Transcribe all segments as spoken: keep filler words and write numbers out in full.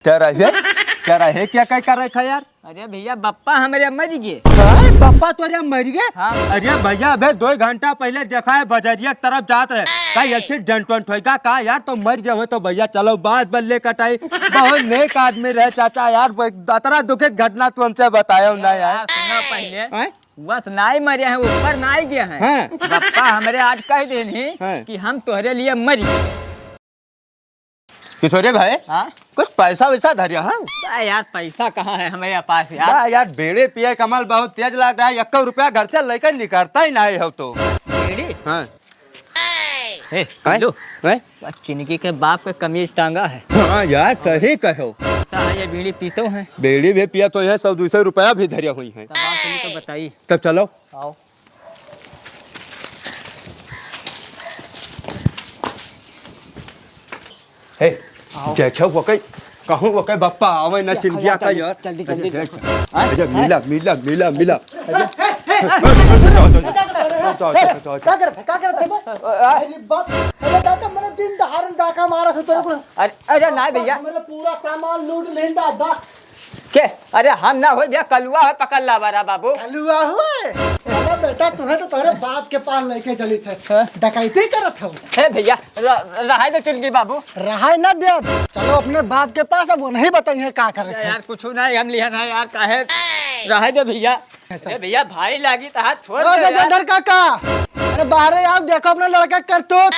तेरा है, तेरा है क्या, क्या कर रखा यार? अरे भइया, बप्पा हमरे मरि गए। हैं? बप्पा तोरे मरि गए? हाँ। अरे भइया, अबे दो घंटा पहिले देखा है, बजरिया की तरफ जात रहे। का accident वेंट होइगा का यार? तो मरि गए हो तो भइया, चलो बात बल्ले कटाई। बहुत नेक आदमी रहे चाचा यार, वो एक अतरा दुखित घटना तू हमसे बतायो ना यार। यार, सुनो पहिले। हैं? वस नाई मरे हैं, ऊपर नाई गए हैं। हैं? बप्पा हमरे आज कह देनी हैं। कि हम तोहरे लिए मरि गए। किशोरे भाई, हाँ? कुछ पैसा वैसा धरिया, हाँ? बा यार, पैसा कहाँ है हमारे पास यार? बा यार, बीड़ी पिए का मन बहुत तेज लग रहा है, एक रुपया घर से लेकर निकलता ही नहीं हो तो। बीड़ी? हाँ। ए, हैं? लो। हैं? बा चिनगी के बाप के कमीज टांगा है। हाँ यार, सही कहो। ऐसा है, ये बीड़ी पीतो है। बीड़ी भी पिया तो है, सौ दो सौ रुपया भी धरिया हुई है। तब आप चलिए तो बताइए। तब चलो। आओ। हे, आओ। देखो वो कहीं, कहूँ वो कहीं बप्पा आवे ना देखो चिनगिया यार, का जल्दी, यार। जल्दी, जल्दी अरे देखो। देख। हाँ? अरे हाँ? मिला, मिला, मिला, मिला। अरे, का करत है, का करत है बे? अरे बाप, अरे दादा, मने दिन दहाड़न डाका मारा से तोरे को। अरे, अरे ना भइया। हमरे पूरा सामान लूट लेन दादा। के? अरे हम ना होई भइया, कलुआ है, पकड़ लावा रहा बाबू। कलुआ हुए? चलो बेटा, तुम्हें तो तोहरे बाप के पास लेके चली थे। हाँ? डकैती करत हो। हे भइया, र-, रहाई दे चिनगी बाबू। रहाई ना देब। चलो अपने बाप के पास, अब वो नहीं बताइए का करे अरे थे। यार, कुछ नहीं, हम लिया ना यार, काहे? रहाई दे भइया। ऐसा। अरे भइया, भाई लागी तो हाथ छोड़ ओ दे यार। गजोधर काका, अरे बाहरे आओ, देखो अपना लड़का करतूत।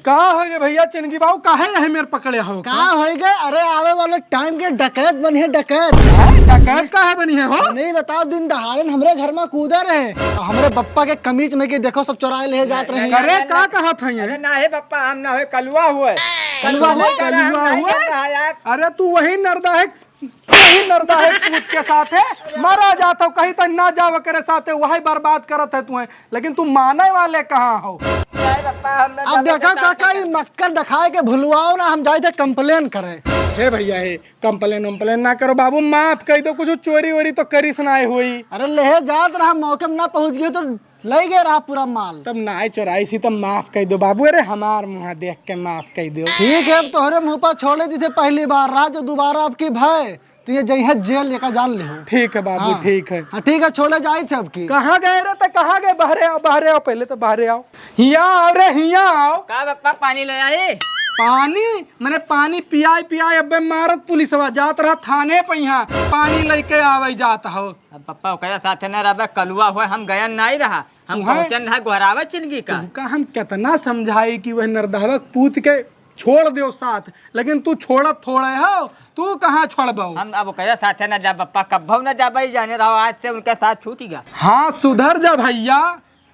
का हो गए भइया चिनगी बाबू, काहे यही मेर पकड़े हो? का हो गए? अरे आवे वाले टाइम के डकैत बनी है, डकैत। हैं? डकैत काहे बनी है हो? नहीं बताओ, दिन दहाड़न हमरे घर में कूदे रहे, और हमरे बप्पा के कमीज में के देखो सब चोराए ले जात रहे हैं। अरे का कहत है ये? अरे ना हे बप्पा, हम ना होए, कलुआ हुए। कलुआ हुए? कलुआ हुए? यार। अरे तू वही नरदा है, वही नरदा है पूत के साथे, मरा जात हो, कहीं तक ना जाओ करे साथे, वही बर्बाद करत है तुम्हें, लेकिन तू माने वाले कहाँ हो? अब देखो काका, ई मक्कर दिखाए के भुलवाओ ना, हम जाए थे complain करे। हे भइया, हे complain वम्प्लेन ना करो बाबू, माफ कइ दो, कुछ चोरी वोरी तो करिस ना हुई। अरे ले जात रहा, मौके में ना पहुँच गए तो ले गए रहा पूरा माल। तब नाई चोराई सी, तब माफ कइ दो बाबू। अरे हमार मुँह देख के माफ कइ दो। ठीक है, अब तोहरे मुँह पर छोड़े दी थे, पहली बार रहा, जो दोबारा अब की भय तो ये जइहे जेल, एका जान लेहो। ठीक है बाबू, हाँ। ठीक है। हाँ, ठीक है, छोड़े जाई थे अब की। कहाँ गए रे? तो कहाँ गए? बाहरे आओ, बाहरे आओ, पहले तो बाहरे आओ। हिया आओ रे, हिया आओ। का बप्पा, पानी ले आई? पानी? मने पानी पियाई पियाई अबे मारत पुलिसवा, जात रहा थाने पे, यहाँ पानी लेके आवे जात हो। अब पप्पा ओकरे साथे न रहबे, कलुआ होए, हम गयन नाई रहा। हम तुहैं, पहुँचन रहा गोहरावे चिनगी का। तुहका हम केतना समझाई कि वह नरदहवा पूत के छोड़ देव साथ, लेकिन तू छोड़त थोड़े हो, तू कहाँ छोड़बो? हम अब ओकरे साथे न जाब पप्पा, कब्बो न जाबे, जाने रहो आज से उनके साथ छूट गया। हाँ, सुधर जा भइया।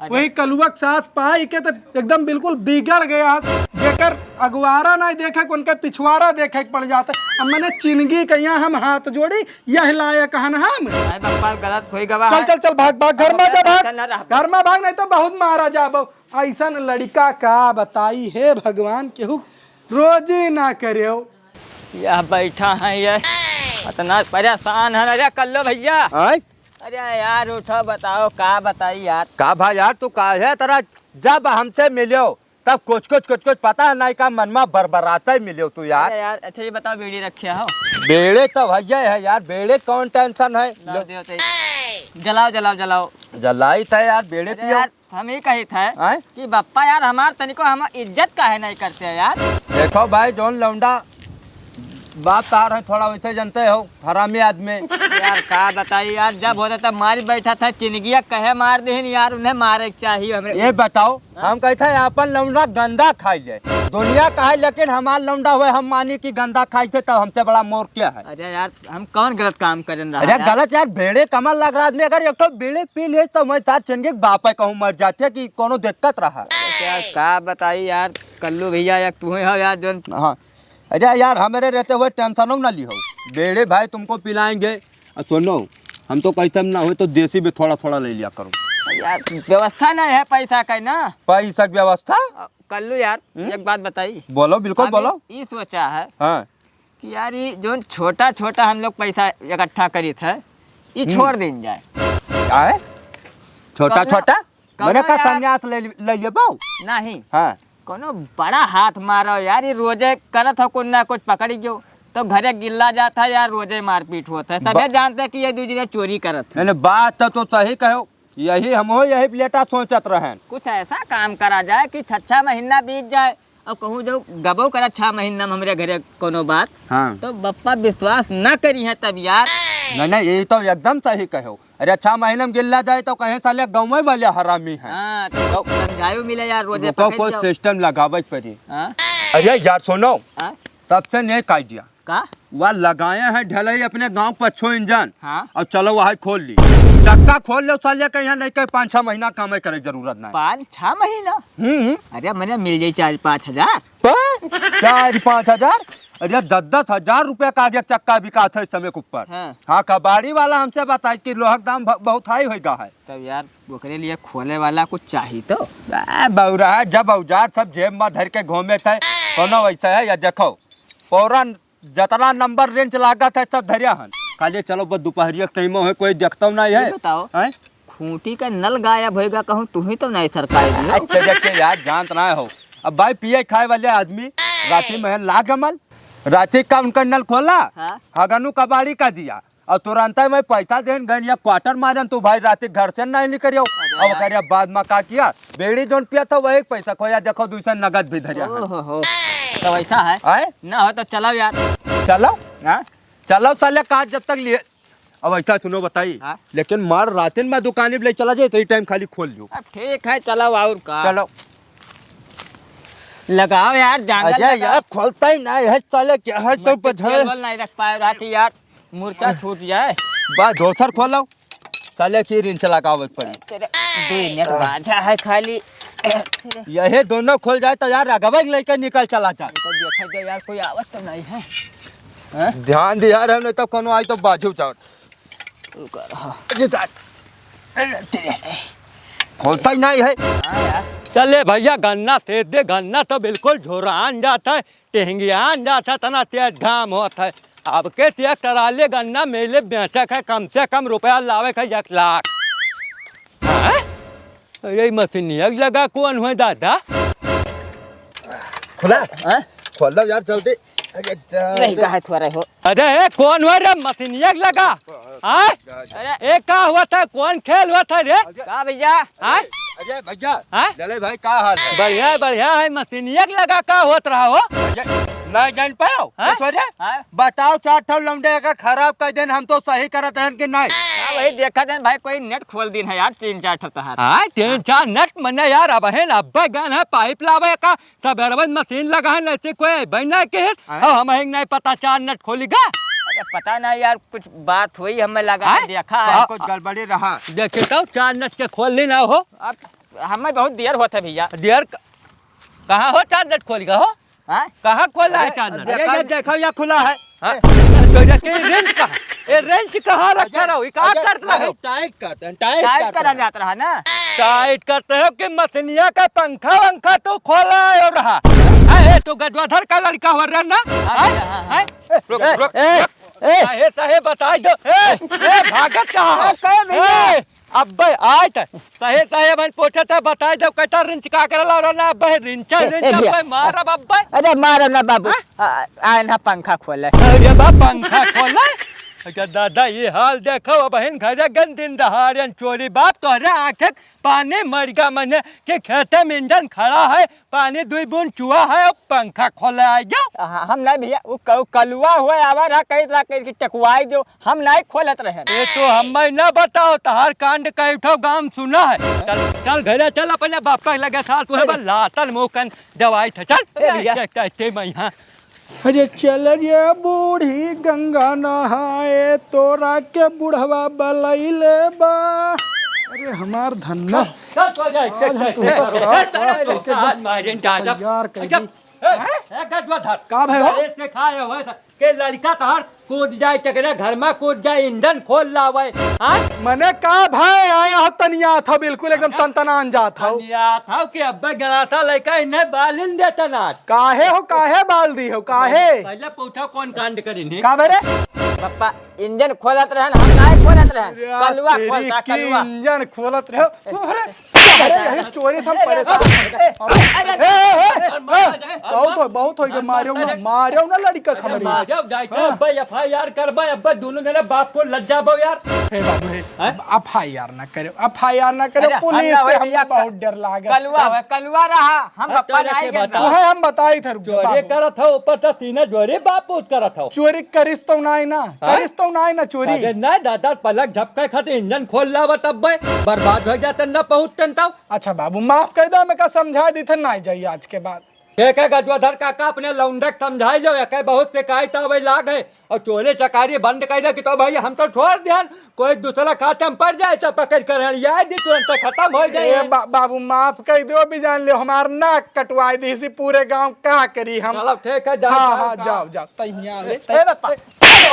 अरे। वही कलुआ के साथ पाई के तो एकदम बिल्कुल बिगड़ गया। जेकर अगुवारा नहीं देखे, उनके पिछवारा देखे के पड़ जाता। अब मने चिनगी कहिया हम हाथ जोड़ी, यह लायक हन हम। अरे बप्पा, गलत होइ गवा चल, है। चल, चल, भाग, भाग, घर अब में जा, ओकरे भाग। साथे न रहबे। घर में भाग, नहीं तो बहुत मारा जाबो। ऐसन लड़िका का बताई, हे भगवान, केहू रोजी ना करेव। यह बैठा है ये, इतना परेशान है। अरे कल्लू भइया। आय? अरे यार उठो, बताओ का बताई यार। का भा यार, तू काहे तरह जब हमसे मिल्यो तब कुछ कुछ कुछ कुछ पता नहीं का मन में बरबराते मिल्यो तू यार। अरे यार, अच्छा ये बताओ, बीड़ी रखे हो? बीड़ी तो भइया है यार, बीड़ी कौन tension है? लाओ, लो। दियो तो। जलाओ, जलाओ, जलाओ। जलाई था यार, बीड़ी अरे पियो। यार, हम ही कही थे आय? कि बप्पा यार, हमार तनिको हम इज्जत काहे नहीं करते यार? देखो भाई, जौन लौंडा बाप तार है, थोड़ा वैसे जानते हो, हरामी आदमी। यार का बताई यार, जब होता तब मारी बैठा था, चिनगिया कहे मार देहिन यार, उन्हें मारे के चाहिए हमरे। ये बताओ, हाँ? हम कहते हैं अपन लौंडा गंदा खाई ले, दुनिया का है, लेकिन हमार लौंडा हुए हम मानी कि गंदा खाई थे, तब हमसे बड़ा मोर क्या है? अरे यार, हम कौन गलत काम करन रहा अरे यार? गलत यार, बेड़े कमल लग रहा आदमी, अगर एक ठो बीड़ी पी ले तो मैं साथ चंगे बापे कहूँ मर जाते कि कोनो दिक्कत रहा। अरे यार, का बताई यार, कल्लू भइया, एक तू ही हो यार, जोन हाँ। अरे यार, हमरे रहते हुए tension ना ली हो, बेड़े भाई तुमको पिलाएंगे। और सुनो, हम तो कहते हम ना हो तो देसी भी थोड़ा थोड़ा ले लिया करो। यार, व्यवस्था नहीं है पैसा का ना। पैसा की व्यवस्था? अ, कल्लू यार, हम्म? एक बात बताई। बोलो, बिल्कुल हम बोलो। ई, ई सोचा है हाँ। कि यार, ई जोन छोटा छोटा हम लोग पैसा इकट्ठा करी थे, ई हम्म। छोड़ दीन जाए। का है? छोटा कौनो, छोटा? कौनो मने का यार संन्यास ले, ले लेबो? नहीं। हाँ। कोनो बड़ा हाथ मारो यार, ई रोजे करत हो कुछ ना कुछ पकड़ी गयो। तो घरे गिल्ला जात है यार, रोजे मारपीट होत है, तबे ब- जानते कि ये दू जने चोरी करत है। नहीं, नहीं, बात तो, तो सही कहो, यही हम हो, यही लेटा सोचत रहन। कुछ ऐसा काम करा जाए कि छह छह महीना बीत जाए और कहूँ जो गबो करा छह महीना में हमरे घरे कोनो बात, हाँ। तो बप्पा विश्वास ना करी है तब यार। नहीं, नहीं, ये तो एकदम सही कहो। अरे, छह महीना में गिल्ला जाए तो कहें साले गाँव में वाले हरामी हैं। हाँ, तो समझायो मिले यार, रोजे उनको पकड़ कोई जाओ। सिस्टम लगावे के पड़ी। हाँ? अरे यार सुनो, हाँ? सबसे नेक आइडिया। का? वह लगाए हैं ढलई अपने गाँव पछो इंजन। हाँ। और चलो वहाँ खोल ली, चक्का खोल लो साले के, यहाँ नहीं कहे पाँच छह महीना काम करे जरूरत नहीं। पाँच छह महीना? हम्म। अरे, मने मिल जाई चार पाँच हजार। प-, चार पाँच हजार? अरे, दस दस हजार रुपया का आगे चक्का बिकात है इस समय के ऊपर। हाँ। हाँ, कबाड़ी वाला हमसे बताई कि लोहा के दाम ब-, बहुत हाई होइगा है। तब यार, ओकरे लिए खोले वाला कुछ चाही तो। बा-, बौरा है, जब औजार सब जेब में धर के घूमे थे, कोनो वैसा है या देखो, पौरन जतना नंबर रेंच लागत है, सब धरिया हन। खाली चलो, बस दोपहरिया के टाइम है, कोई देखता नहीं है। ये बताओ, हैं? खूंटी का नल गायब होइगा, कहूँ तू ही तो नहीं सरकाई दियो। अरे, तेरे के यार जानत ना हो, अब भाई पिए खाए वाले आदमी राती में लाग मल, राती का उनका नल खोला, हाँ। हगनू कबाड़ी का दिया, और तुरंत में पैसा देन गन या क्वार्टर मारन, तू भाई राती घर से नहीं निकलियो। अरे अब यार। करे बाद में का किया, बेड़ी जोन पिया था वही पैसा खोया, देखो दूसरा नगद भी धरिया है। ओहो हो, तो वैसा है? आए? ना हो तो चलो यार। चलो? हाँ? चलो साले, काज जब तक लिए। अब ऐसा सुनो बताई, हाँ? लेकिन मार रातिन में दुकानी पे ले चला जाए, तो टाइम खाली खोल लियो। अब ठीक है, चलो और का। चलो। लगाओ यार, जांगर अजय लगाओ। यार, खोलता ही नहीं है साले, क्या है तो तेल बझाए। वेल नहीं रख पाए रहती यार, मुर्चा छूट जाए। बा, दोसर खोलो। साले की रिंच लगावे के पड़ी। तेरे दो मिनट बाझा है खाली। तेरे यही दोनों खोल जाए तो यार, अगवे लेके निकल चला जा। इनको देखा जाए यार, कोई आवत तो नहीं है। हैं? ध्यान दे यार, नहीं तो कोनो आई तो बाजू जाओ। रुका रहा। ये जा। अरे तेरे। खोलता ही नहीं है। हाँ यार। चले भैया, गन्ना से दे, गन्ना तो बिल्कुल झोरान जात है, टेहंगियान जात है, तना तेज घाम होत है। अब के तेज टराले गन्ना मेले बेचे के, कम से कम रुपया लावे के एक लाख। हैं? अरे, ई मशीनिया लगा कौन हुए दादा? खुला? हैं? खोल दो यार जल्दी। अरे, नहीं, कहा थोड़ा हो। अरे, ए, कौन हुआ रे मशीनिया लगा? हैं? अरे। ए, का हुआ था? कौन खेल हुआ था रे? का भैया? हैं? अरे भैया, हैं? लले भाई, का हाल है? बढ़िया, बढ़िया है। मशीनिया लगा का होत रहा हो? अरे, नहीं जान पाओ? हैं? कुछ हो रे? हैं? बताओ, चार ठो लौंडे का खराब कर देन, हम तो सही करत रहन कि नहीं? हाँ, वही देखा देन भाई, कोई नेट खोल दिन है यार, तीन चार ठो तहार। हाँ, तीन चार नेट मने यार, अब है ना, अब्बे गन है, पाइप लावे का, सब एरवन मशीन लगा है, नहीं तो कोई अब्बे नहीं के है। हाँ। अब हम ही नहीं पता, चार नेट खोली गा। अरे पता नहीं यार, कुछ बात हुई, हमें लगा हाँ? देखा है। कुछ गड़बड़ी रहा। देखे तो, चार नेट के खोल ली ना हो। अब हमें बहुत देर होता है भैया। देर क-, कहाँ हो चार नेट खोली गा हो? हाँ? कहाँ खोला है अरे, चार नेट? अरे, ये देखो, ये खुला है। हाँ? तो ये के रेंच कहाँ? ये रेंच कहाँ रखा अजय, रहो? ये कहाँ अजय, करत रहो? टाइट करते हैं, टाइट टाइट करते करा हैं। जात रहा ना। टाइट करते हो कि मशीनिया का पंखा वंखा तो खोला है और रहा। हाँ, ये तो गजवाधर का लड़का हो रहा ना? हाँ, हाँ? हाँ, हाँ। हैं? रुक, ए, रुक, ए, रुक। ए। साहे, साहे, बताई दो। ए, ए, भागत कहाँ हो? ए, कहे भैया? ए, अब्बे, आय त, साहे, साहे, मन पूछत है, बताई दो, कहता रिंच का करला और ना, अब्बे, रिंच, ए, रिंच, ए, भैया। अब्बे, मारब, अब्बे। अरे, मारो ना बाबू। हाँ? आ, आए ना पंखा खोले। अरे बा, पंखा खोले? अच्छा दादा, ये हाल देखो, अब बहन घर गन दिन दहाड़न चोरी बाप, तोहरे आँखें पानी मरिगा मने कि खेते में इंजन खड़ा है, पानी दुई बूंद चुआ है, अब पंखा खोले आ गया। हाँ, हम नहीं भैया, वो क-, कलुआ हुआ आवा रहा, कहीं रहा, कहीं कि चकवाई दो, हम नहीं खोलत रहे। ये तो हमें ना बताओ, तहार कांड कई ठो गांव सुना है। चल, चल घरे चल, अपने बाप का लगे साथ, तू है बस लातन मुंह कन दवाई था। चल, ए भैया। ए, ए, ए, ए, मैं यहाँ। अरे चल रे बूढ़ी गंगा नहाए, तोरा के बुढ़वा बलैले बा। अरे हमार धन्ना। चल, चल, चल, आज हम चल, तुमका चल, साफ चल, साफ चल, करके आज एकदम मारेन दादा। तैयार कर अच्छा, दी। ए, ए, गजवा धर। का भाई हो? अरे, से खाए हुए था। के लड़का तहार कूद जाए, चकरे घर में कूद जाए, इंजन खोल लावे। हाँ? मने का भाई, आया हो तनिया था, बिल्कुल एकदम अच्छा। तनतनान जात हो। तनिया था कि अब्बे गणाता लड़का इन्हें बालिन देता ना। काहे हो, काहे बाल दी हो, काहे? पहले पूछो कौन कांड करी नहीं? का बरे? पप्पा, इंजन खोलत रहन, हम नाहीं खोलत रहन। अरे यार, कलुआ तेरी खोलता, की कलुआ। इंजन खोलत रहे। अरे, अरे, यही चोरी से हम परेशान। अरे, अरे, ए, ए, ए, बहुत हो, बहुत हो गया, मारियो ना, मारियो ना लड़का अरे, खमरी। मारियो, जाइके हाँ। अब्बे F I R करबे, अब्बे दोनों जने बाप को लज्जा बो यार। हे बाबू, हे, हैं? अब F I R ना करे, F I R ना करे, अरे, पुलिस हम ना से होई हमका भैया, बहुत डर लागत। कलुआ है, कलुआ रहा, हम हाँ, पप्पा तो नाहीं रखे गए। बताओ। वह हम बताई थे, रुक जा, चोरी बाबू। करत हो, ऊपर से सीना जोरी बाप पूत करत हो। चोरी करिस तो नाहीं ना, हाँ? करिस तो नाहीं ना चोरी। अरे ना दादा, पलक झपके खातिर इंजन खोल लावा तब बे, बर्बाद हो जाते ना पहुँचते तब। अच्छा बाबू, माफ कर दो, मैं का समझा दी थे, नाहीं जाइए आज के बाद। के के गजोधर काका अपने लौंडे के समझाई लो, एके बहुत शिकायत आवे लाग है। और चोरी चकारी बंद कर दे कि तो भाई हम तो छोड़ दिहन, कोई दूसरा खाते में पड़ जाए तो पकड़ कर हड़िया दी, तुरंत खत्म हो जाए। ए बा-, बाबू माफ कर दो, अभी जान ले हमार नाक कटवाई दी इसी पूरे गांव का करी हम। चलो ठीक है, जाओ, हाँ, जाओ, हाँ, जाओ। जाओ, जाओ, तै हियाँ आवे, ए, तै, ए, बापा। ए,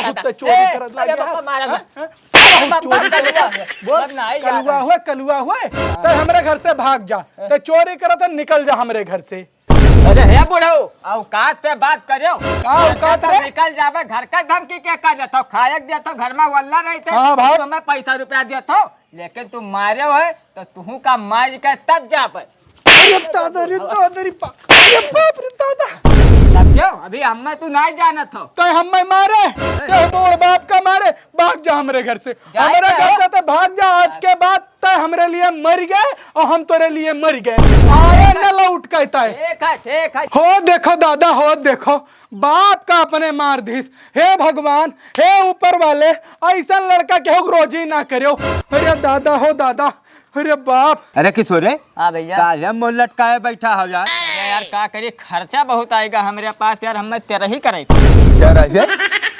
बहुत चोरी ए, करत अरे लागे बापा, है। मारा ना। हाँ? अरे बहुत बापा, चोरी करत कलुआ है। बोल, अब ना आई कलुआ यार। हुए, कलुआ हुए, हाँ। तै हमरे घर से भाग जा। हाँ। तै चोरी करत है, निकल जा हमरे घर से। अरे हे बुढ़ऊ, औकात से बात करियो। का औकात तो रे? निकल जाबे, घर का धमकी के कर देतो, खाए के देतो, घर में वल्ला रहते, हाँ भाई। तो मैं पैसा रुपया देतो, लेकिन तू मारे हो तो तुहू का मार के तब जाबे। अरे दादा रे, दादा रे, बा-, अरे बाप रे दादा। तब क्यों? अभी हमें तू नहीं जानत हो। कहे हमें मारे, कहे मोर बाप का मारे, भाग जा हमरे घर से। जाए हमरे तो घर हो। से तो भाग जा, आज के बाद तै हमरे लिए मर गए और हम तोरे लिए मर गए। आए न लौट के तै। ठीक है, ठीक है। हो देखो दादा, हो देखो, बाप का अपने मार दिस। हे भगवान, हे ऊपर वाले, ऐसा लड़का केहू के रोजी ना करियो। अरे दादा हो दादा, अरे बाप। अरे किशोरे, हाँ भैया। काहे मुंह लटकाए बैठा हो यार? अरे यार, का करी, खर्चा बहुत आएगा हमरे पास यार, हमें तेरही करे। तेरहे?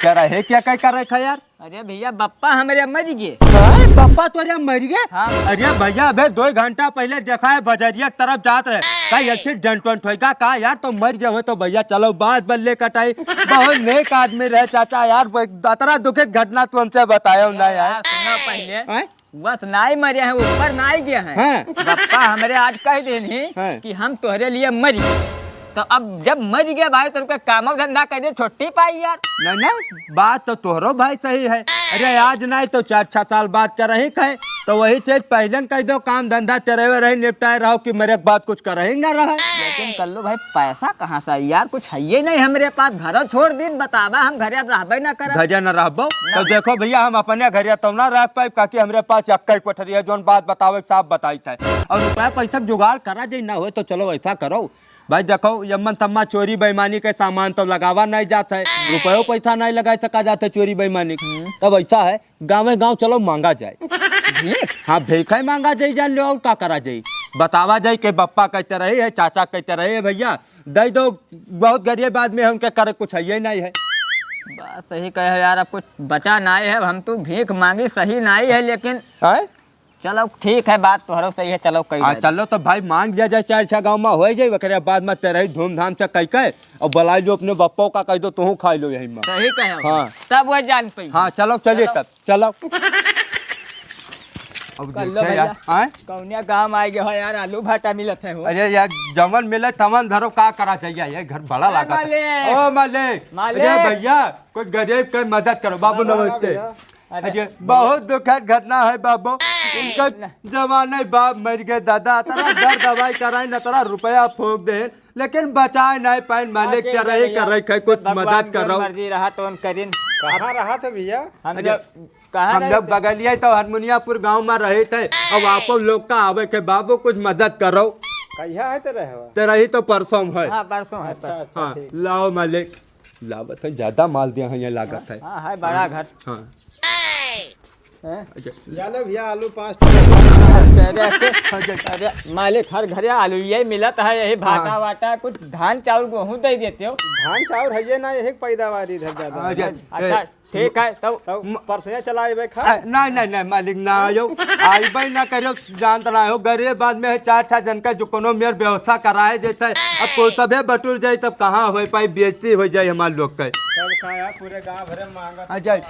तेरहे क्या क्या करे खा यार? अरे भैया, बप्पा हमरे मर गए। हैं? बप्पा तोरे मर गए? हाँ। अरे भैया, अबे दो घंटा पहले देखा है, बजरिया की तरफ जात रहे। कहीं accident वेंट होइगा का यार? तो मर गए हो तो भैया, चलो बात बल्ले कटाई। बहुत नेक आदमी रहे चाचा यार, वो एक अतरा दुखित घटना तू हमसे बतायो ना यार। यार, सुनो पहले। हैं? बस नाई मरे हैं, ऊपर नाई गए हैं। हाँ। बप्पा हमरे आज कह देनी हाँ। कि हम तोहरे लिए मरी। तो अब जब मर गया भाई, तो उनका कामो धंधा कर दे, छुट्टी पाई यार। नहीं, नहीं, बात तो तोहरो भाई सही है। अरे आज नहीं तो चार छह साल बाद करही कहे, तो वही चीज पहले न कह दो, काम धंधा तेरे रही निपटाए रहो कि मेरे के बाद कुछ करही ना रहे। लेकिन कल्लू भाई पैसा कहाँ से आई यार, कुछ है ही नहीं हमरे पास, घरों छोड़ दिन बतावा, हम घरे अब रहबे ना करब। घरे न रहबो ना। तो देखो भैया, हम अपने घरे तो ना रह पाइब, काकि हमरे पास यक्का ही कोठरी है, जोन बात बतावे के साफ बताई था। और रुपया पैसा के जुगाड़ करा जाई, ना होए तो चलो ऐसा करो, भाई देखो, यम्मन तम्मा चोरी बेईमानी के सामान तो लगावा नहीं जात है, रुपयो पैसा नहीं लगा सका जात है चोरी बेईमानी के। हम्म। तब ऐसा है, गाँवे गाँव चलो मांगा जाए। भीख? हाँ, भीख है मांगा जाए, जान लो और का करा जाए, बतावा जाए कि बप्पा कहते रहे है, चाचा कहते रहे है, भैया दे दो, बहुत गरीब आदमी है, उनके करे कुछ है ही नहीं है। बात सही कहे हो यार, अब कुछ बचा नहीं है, हम तो भीख मांगी सही नहीं है, लेकिन हैं? चलो ठीक है, बात तोहरो सही है, चलो कई हाँ, बात। चलो तो भाई मांग लिया जाए, चार छह गाँव में हो जाए, ओकरे बाद में तेरही धूमधाम से कह के और बुलाई लो अपने बप्पो का, कह दो तुहू खाई लो यही में। सही कहे हो। हाँ। तब वो जान पाई। हाँ, चलो चलिए चलो। तब, चलो। अब कर लो देखते भैया। यार, हाँ? कौनिया गाँव आ गए हो यार, आलू भाटा मिलत है हो। अरे यार, जवन मिले तवन धरो, का करा जाइए, ये घर बड़ा ए लागत है। मालिक। ओ मालिक, मालिक। अरे भैया, कोई गरीब के मदद करो, बाबू नमस्ते। भैया। अरे, अरे, बहुत दुखद घटना है बाबू। इनका जवान है, बाप मर गए दादा, इतना दर दवाई कराए न, इतना रुपया फूंक दे, लेकिन बचाए नहीं पाए। मालिक, आखिर क्या रही, भैया, कर रही, कुछ भगवान मदद जो करो। मर्जी रहा तो उन करिन। कहाँ रहा था भैया? हम अरे, लोग कहाँ हम रहे लोग थे? बगलिया तो हरमुनियापुर गांव में रहे थे। अब आपो लोग का आवे के बाबू, कुछ मदद करो। कहिया है तो रहे हो? तो रही तो परसों है। हाँ, परसों है, अच्छा, परसों। अच्छा, हाँ, ठीक। लाओ मालिक। लावत है, ज्यादा माल दिया है, ये लागत है। हाँ, है बड़ा घर। हाँ। हैं? अच्छा। या लो भैया, आलू पाँच अरे, अरे, अरे, मालिक, हर घरे आलू यही मिलत है, यही भाटा हाँ। वाटा, कुछ धान चाउर गेहूँ दे देते हो। धान चाउर है ये ना, यही पैदावार इधर ज्यादा है। अच्छा, अच्छा, ए, ठीक है, तब तब म- परसों चला अइबे खा। ए, नहीं, नहीं, नहीं, मालिक, ना आयो। आइबे ना करियो, जानत ना हो, गरीब आदमी है, चार, चार जन का जो कोनो मेर व्यवस्था कराए देते है। अब कोई सभे बटुर जाए, तब कहाँ हो पाई, बेइज्जती हो जाए हमार लोग के। तब का यार, पूरे गांव भरे में मांगत आ जाए।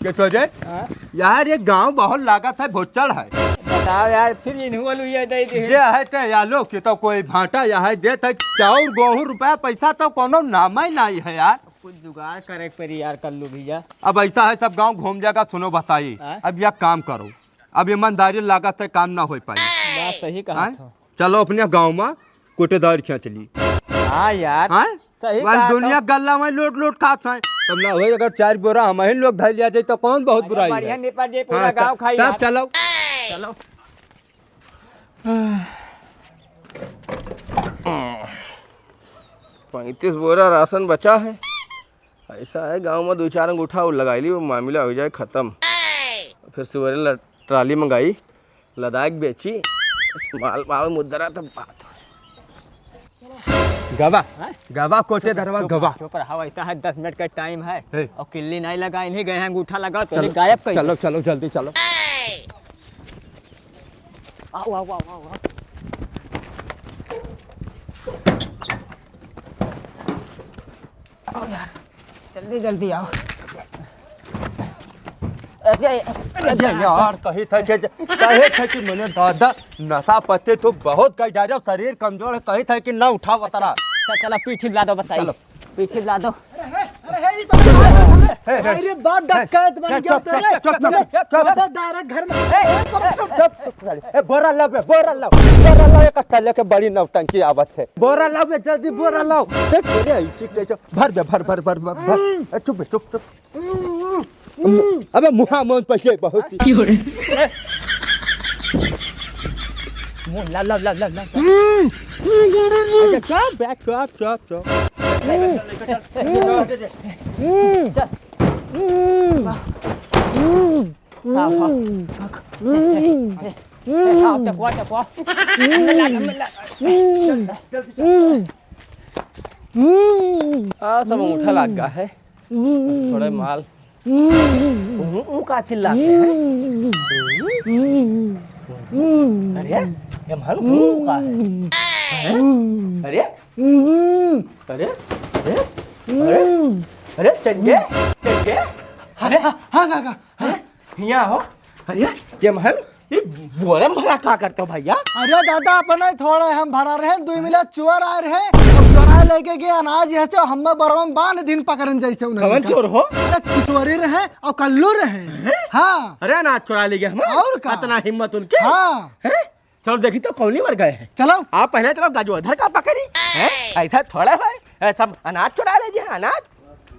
के तो रे? हाँ? यार, ये गांव बहुत लागत है, भोचड़ है। बताओ यार, फिर इन्हू वालू ये दे दे। जे है ते या लोग के तो कोई भांटा या है देत है, चाउर, गेहूं, रुपया, पैसा तो कोनो नाम ही नहीं है यार। कुछ जुगाड़ करे के पड़ी यार कल्लू भैया। अब ऐसा है, सब गाँव घूम जाएगा। सुनो बताई, हाँ? अब यह काम करो, अब ईमानदारी लागत है, काम ना हो पाई। बात सही कहा हाँ? था। चलो अपने गाँव में कोटेदार खींच ली। हाँ यार, हाँ? सही वही कहा दुनिया था। गल्ला में लोट लोट खात है, तब ना होई, अगर चार बोरा हम ही लोग धर लिया जाए तो कौन बहुत अरे बुराई बढ़िया है? निपट जाए, पूरा हाँ, गाँव तब, खाई तब यार। चलो। चलो। पैंतीस बोरा राशन बचा है। ऐसा है, गाँव में दो चार अंगूठा और लगाई ली, वो मामला हो जाए खत्म। फिर सुबेरे ल-, ट्राली मंगाई, लदाख बेची, माल पावे मुद्रा तब बात। गवा, हाँ? गवा, कोटेदारवा, चुप रहा, गवा। चुप रहा, ऐसा है, दस मिनट का टाइम है। हे। और किल्ली नहीं लगा, इन्हीं गए हैं, अंगूठा लगा, तो चलो, इन्हें गायब कर चलो, दो। चलो, जल्दी चलो। आओ, आओ, आओ, आओ, आओ। आओ यार, जल्दी, जल्दी आओ। अरे, अरे यार, कही था कि, कही था कि मैंने दादा नशा पत्ते तो बहुत कर डाले, शरीर कमजोर है, कही था कि ना उठाओ उतरा। चल, चलो, पीठी ला दो, बताइए। चलो। पीछे ला दो। अरे, हे, अरे, हे, ये तो हे, हे, अरे, बाप, हे, डकैत बन हे, गया चुप, तेरे। चुप, चुप, चुप, चुप। अरे, डायरेक्ट घर में। हे, हे, चुप, चुप, चुप। ए, बोरा लाओ बे, बोरा लाओ, बोरा लाओ, एक कट्टा लेके बड़ी नौटंकी आवत है। बोरा लाओ बे, जल्दी बोरा लाओ। देख, तेरे ऐसी कैसे, भर बे, भर, भर, भर, भर, भर। ए, चुप बे, चुप, चुप। अबे मुहा मन पहिले बहुत ही। मुंह ला, ला, ला, ला, ला। अच्छा, चुप बे, चुप, चुप, चुप। चल। आओ, आओ। ए, ए, ए, आओ, टपुआ, टपुआ। हमें ला, हमें ला। आ, सब अंगूठा लग गया है। थोड़े माल। ऊ, ऊ का चिल्लाते हैं? अरे, ये मालूम ऊ का है? हैं? अरे, अरे, अरे, अरे, अरे, चंगे, चंगे, अरे, हाँ, हाँ, काका, हाँ। अरे, हियाँ हो। अरे, ये महल, ये बोरा में भरा का करते हो भैया? अरे दादा, अपने थोड़े हम भरा रहे, दुई मिला चोर आए रहे, और चोरा लेके गए अनाज, यहाँ से हमें बोरा में बांध दिन पकड़न जैसे उन्हें कवन का। चोर हो? अरे किशोरी रहे और कल्लू रहे। हैं? हाँ। अरे अनाज चोरा ले गए हम। और का? इतना हिम्मत उनके? हाँ। हैं? चलो देखी तो कौनी मर गए हैं। चलो। आप पहले चलो गजोधर का पकड़ी। हैं? ऐसा थोड़ा है, ऐसा अनाज चोरा ले गए हैं, अनाज।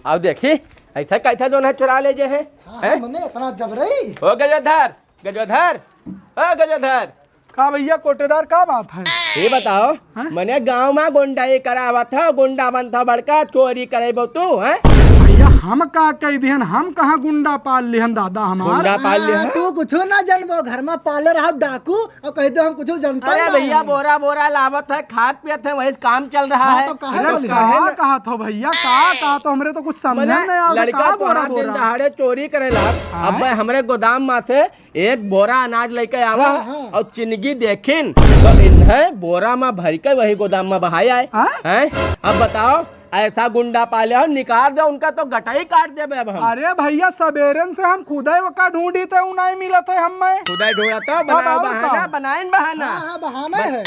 आओ देखी, ऐसा कैसा जो अनाज चोरा ले गए हैं? हाँ, हैं? हाँ, मने इतना जबरई। ओ गजोधर, गजोधर, ओ गजोधर। का भैया कोटेदार, का बात है? ये बताओ, हाँ? मने गाँव में गुंडई करावत हो, गुंडा बनत हो बड़का, चोरी करेबो तू, हैं? भैया हम का कह दिहन, हम कहाँ गुंडा पाल लिहन दादा हमार? गुंडा पाल लिहन? हाँ, तू कुछ ना जानबो, घर में पाले रहो डाकू और कह दो हम कुछ जानता ही अरे ना भैया, है। बोरा बोरा लावत है, खात पियत है, वही से काम चल रहा हाँ, है। तो काहे अरे बोली? का कहत हो भैया, का कहत हो, हमरे तो कुछ समझ मने नहीं आवत, लड़का का बोरा तोहार दिन बोरा? दहाड़े चोरी करेला, हाँ? अब हमरे गोदाम में से एक बोरा अनाज लेके आवा हाँ, हाँ। और चिनगी देखिन तो इन्हें बोरा में भर के वही गोदाम में बहाय आए। हाँ? हैं? अब बताओ, ऐसा गुंडा पाले हो, निकाल दे उनका तो गटई काट देबे अब हम। अरे भैया, सबेरन से हम खुदे ओका ढूंढी थे, उ नहीं मिलत है हमें। खुदे ढूंढत हो, तब बनाओ और बहाना, का? बनाइन बहाना। हाँ, हाँ, बहाना है।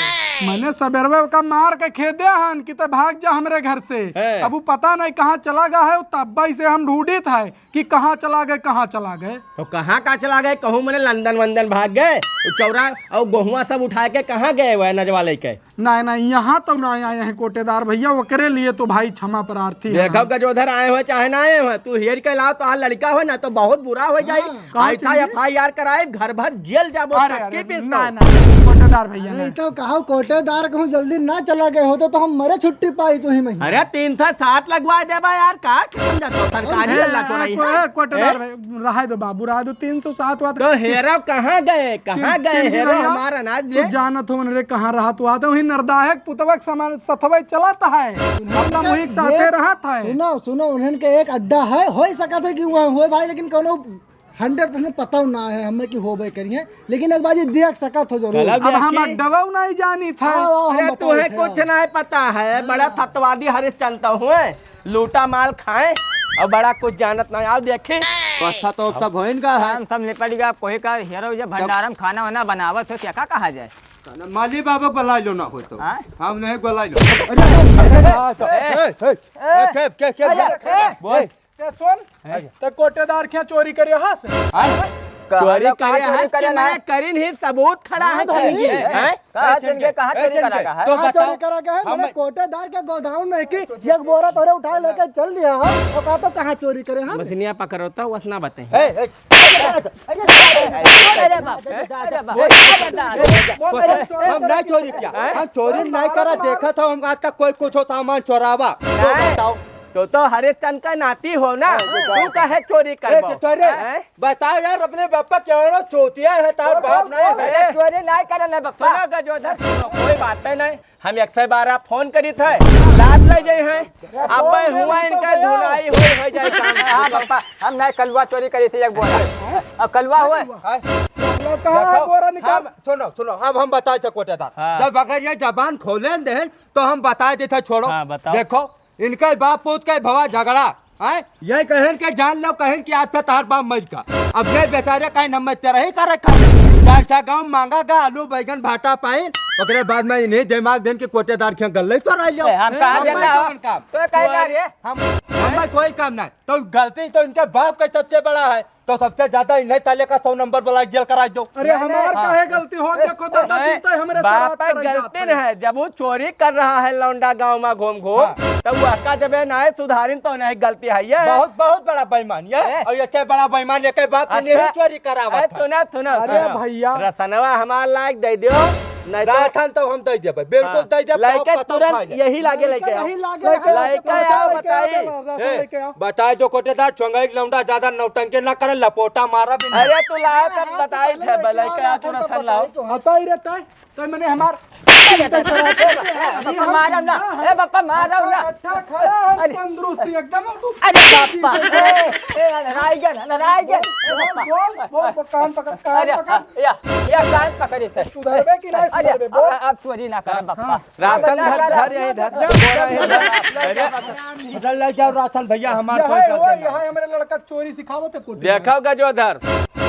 मैंने सबेरवे ओका मार के खेदे हन कि ते भाग जा हमरे घर से। हैं। अब उ पता नहीं कहाँ चला गया है, तब्बे से हम ढूंढित है। कि कहाँ चला गए, कहाँ चला गए? तो कहाँ का चला गए? कहूँ मने लंदन वंदन भाग गए? वो चौरा और गोहुआ सब उठा के कहाँ गए हुए नजवा लेके? नहीं, नहीं, यहाँ तो नहीं आए हैं कोटेदार भैया, ओकरे लिए तो भाई क्षमा प्रार्थी है। देखो गजोधर आए हुए चाहे ना आए हुए, तू हेर के लाओ तो आ लड़का हो ना तो बहुत बुरा हो जाई। हाँ। कहाँ ऐसा चीज? F I R कराए, घर भर जेल जाबो, अरे, टक्की अरे, पीस ना, दो। ना, कोटेदार भैया, अरे, ना। ई तो कहो, कोटेदार कहूँ जल्दी ना चला गए होते, तो हम मरे छुट्टी पाई तो ही में। अरे, तीन सौ सात लगवा देबा यार, का खत्म जातो सरकारी ए, अल्लाह तो ए, रही को-, है। ए, कोटेदार ए? भाई, रहाई दो बाबू, रहाई दो, तीन सौ सात वात तो हेरो कहाँ गए, कहाँ चिन-, गए चिन हेरो भैया, हमारा अनाज तू दे? जानत हो रे, कहाँ रहा तू? आते वही नरदाहे के पुतवा के समान सथवे चलत है, उन्हें अपना तो मुही के साथे ये रहत है। सुनो, सुनो, उन्हें के एक अड्डा है, हो ही सकत है कि वहाँ हुए भाई, लेकिन कोनो hundred percent पता ना है हमें कि होबे करी है, लेकिन एक बार ये देख सकत हो जरूर। चलो अब हम देखी। अड्डवा नहीं जानी था। आओ, आओ, हम अरे बताओ तुम्हें थे। कुछ नहीं पता है, हाँ। बड़ा थतवादी हरिश्चंद हुए, लूटा माल खाए और बड़ा कुछ जानत नहीं। आओ देखी। अच्छा तो सब होइन का है। हम सब निपट गया, कोई का हेरो जे भंडारम खाना वाना बनावत हो, क्या का कहा जाए? माली बाबा को बुलाई लो ना हो तो। हाँ? हम नहीं बुलाई लो। अरे, अरे, अरे, ए, ए, ए, के, के, के, अरे, बोल। ए, ते सुन, हैं? ते कोटेदार के यहाँ चोरी करे हस? हैं? चोरी करे हस कि ना? करिन ही, सबूत खड़ा है भाई। हैं? कहाँ ए, चोरी करे, कहाँ ए, चोरी करा का है? तो कहाँ बताओ, चोरी करा का है? हम मैंने कोटेदार के गोडाउन में की एक बोरा तोरे उठा लेके चल दिया है। और कहा तो कहाँ चोरी करे हम? मछलियाँ पकड़ो तो वसना बताए। ए, ए, अरे बाप, अरे बाप, अरे बाप, अरे दादा। हम नहीं चोरी किया, हम चोरी नहीं करा। देखा था हम आज का कोई कुछ सामान चोरावा। तो नहीं। बताओ। तो, तो हरिश्चंद का नाती हो ना, हाँ, बताओ। तू कहे चोरी ए, करबो? तो अरे, हैं? बताओ यार, अपने बापा क्या हो रहा, चोतिया है, तार बाप नहीं है। अरे, चोरी नहीं करे ना बापा। सुनो गजोधर, सुनो, कोई बात नहीं। हम एक सौ बारह फोन करी थे, लाद ले जाए हैं। अब मैं हुआ इनका धुनाई हो, हो जाए काम। हाँ बापा, हम नहीं कलुआ चोरी करी थी एक बोरा। अब कलुआ हुआ। हाँ। कहाँ है बोरा निकाल? हम, सुनो, सुनो, अब हम बताए थे कोटेदार। हाँ। जब अगर ये जबान खोले देन, तो हम बताए देते, छोड़ो। हाँ, बताओ। देखो, इनके बाप पूत के भवा झगड़ा, हैं? ये कहन के जान लो, कहन कि आज से तहार बाप मर का। अब ये बेचारे कहीं हम तेरा ही करे खा। चार चार गाँव मांगा गा, आलू, बैगन, भाटा पाइन, ओकरे बाद में इन्हीं दिमाग देन के कोटेदार के गल्ले चोरा लियो। ए, हम कहाँ हम देना हो? कौन काम? तो कहे ना रे? हम, हमें कोई काम नहीं। तो गलती तो इनके बाप का सबसे बड़ा है। तो सबसे ज्यादा इन्हें साले का सौ नंबर वाला जेल करा दो। अरे, नहीं, हमार नहीं। काहे गलती हो? देखो, दादा, नहीं, तुम तो हमरे बाप साथ का करे गलती जाते। नहीं है। जब वो चोरी कर रहा है लौंडा गाँव में घूम घूम, हाँ। तब वहका जब ये नाय सुधारिन तो नहीं गलती है ये। बहुत, बहुत बड़ा बेईमान ये। ए। और ये से बड़ा बेईमान ये के बाप अच्छा। नहीं चोरी करावा ए, था। सुना, सुना, अरे सुना। भैया। रसनवा हमार लायक दे दियो, नहीं तो राशन तो हम दे देबे, बिल्कुल हाँ। दे देबे, लइके बहुत खत्म तुरंत खा जाए। यही लागे लइके आओ। यही लागे, लइके लइके आओ, आओ, बताई। राशन ए, लइके आओ। बताए जो कोटेदार चोंगाई लौंडा ज्यादा नौटंकी ना करे, लपोटा मारा भी ना। अरे तू लाओ, तब बताई थे, लइके आओ, तू राशन लाओ। बताई रे तय, तय मैंने हमार अरे, अरे, अरे, ए, बापा, मारा ना। ए, बापा, मारा ना। अच्छा, खड़ा है, अरे। तंदुरुस्ती एकदम, तू अरे, बापा। ए, ए, नारायण, नारायण। ए, बापा। बोल, बोल, बोल, कान पकड़, कान अरे, पकड़। या, या कान पकड़े थे। सुधरबे कि नहीं अरे, सुधरबे, बोल। अब, अब चोरी ना करे, बापा। हाँ। राशन धर, धर, यहीं धर। जा, जा, जा, जा, जा। अरे, बदल ले जाओ राशन भैया, हमार यह कोई है, गलती वो नहीं। यह है, हमरे लड़का चोरी सिखावत है कोटी में। देखो गजोधर,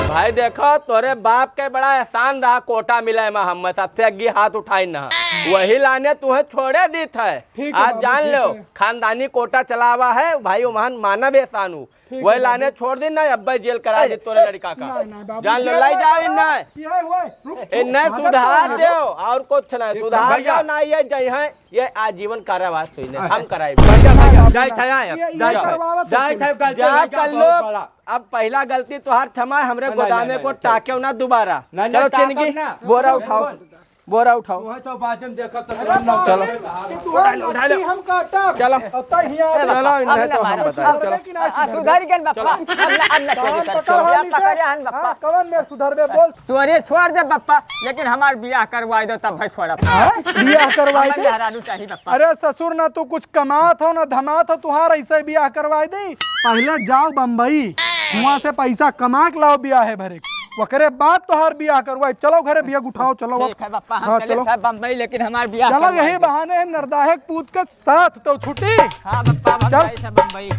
भाई देखो, तोरे बाप के बड़ा एहसान रहा कोटा मिले में, हम सबसे अग्गी हाथ उठाइन ना। वही लाने तुहे छोड़े दीत है। ठीक है आज बाबू, जान ठीक लो, है। खानदानी कोटा चलावा है भाई, ओमन मानव एहसान हूँ। ठीक वही है लाने बाबू। छोड़ दिन ना, अब्बे जेल करा अरे, दे तोरे लड़का का। ना, ना बाबू, जान लो, जेल लाई में जाओ करा, इन्हें। ये है, वो है। रुक, ए, रुक, नहीं, भागत सुधार कहाँ है? दो, और कुछ नहीं, ए, सुधार भैया। दो, ना ये जय हैं, ये आजीवन कारावास हुई नहीं, हाँ। हम कराई। भैया, भैया, जाए थे, आए, ये, ये जाए थे, करवावत जाए है। थे, गलती जा हो गया कर लो। बहुत बड़ा। अब पहला गलती तोहार क्षमा है, हमरे नहीं, गोदामे नहीं, को नहीं, टाके ना दोबारा। नहीं, चलो, नहीं, चिनगी, टाकब ना। बोरा उठाओ, बोरा उठाओ। वह तो बाजम देखब तो अरे तुरंत ना बाप चलो। रे, कि तुहार उठा लो। लत्ती हम काटब। चलो। अब तो हियाँ चलो, अब इन्हें ना तो हम मारो। बताएं, अब चलो। लेकिन आज आ, सुधर गए बापा। चलो। अब ना, अब ना चोरी कर। पकड़, पकड़, हन बापा। हाँ, कवन में सुधरबे बोल। चोरी छोड़ दे बप्पा, लेकिन हमार बियाह करवाई दो तब भाई छोड़ब। हाँ? बियाह करवाई हमार दे? मेहरारू चाही बप्पा। अरे ससुर, ना तू कुछ कमात हो ना धमात हो, तुहार ऐसे बियाह करवाई दे। पहले जाओ बम्बई, वहाँ से पैसा कमा के लाओ बियाह है भरे, ओकरे बाद तुहार बियाह करवाई। चलो घरे बियाह उठाओ, चलो। ठीक है बप्पा, हम हाँ, चले चलो। थे बम्बई, लेकिन हमार बियाह चलो, करवाई यही दे। बहाने है नरदाहे के पूत के साथ तो छुट्टी। हाँ बप्पा, हम चल। जाई थे बम्बई।